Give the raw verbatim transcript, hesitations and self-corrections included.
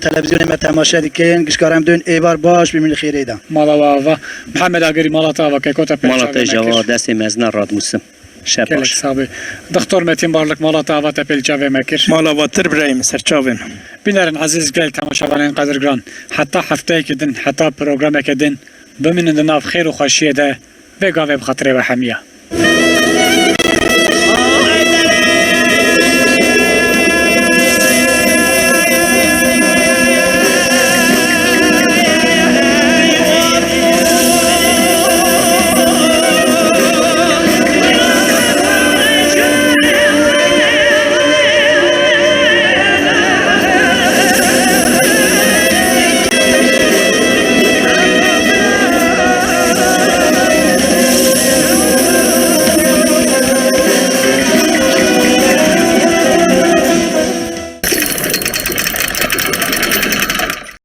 Televîzyonê me temaşe dikin, gişkar em dûn êvar baş bimînin xêrê de. Mala we ava. Mihemed Agirî, mala te ava, keko te pê Mala çavê te me java, kir. Destê mezina radmûsim. Şev Gelek baş. Sax be. Dixtor Metîn Barlik, mala te ava, te pê li çavê me kir. Mala we tir birayê min, ser çavê min. Bînerên ezîz, gelek temaşevanên qedirgiran. Heta hefteyeke din, heta programeke din, bimînin di nav xêr û xweşiyê de, vê gavê bi xatirê we hemiya.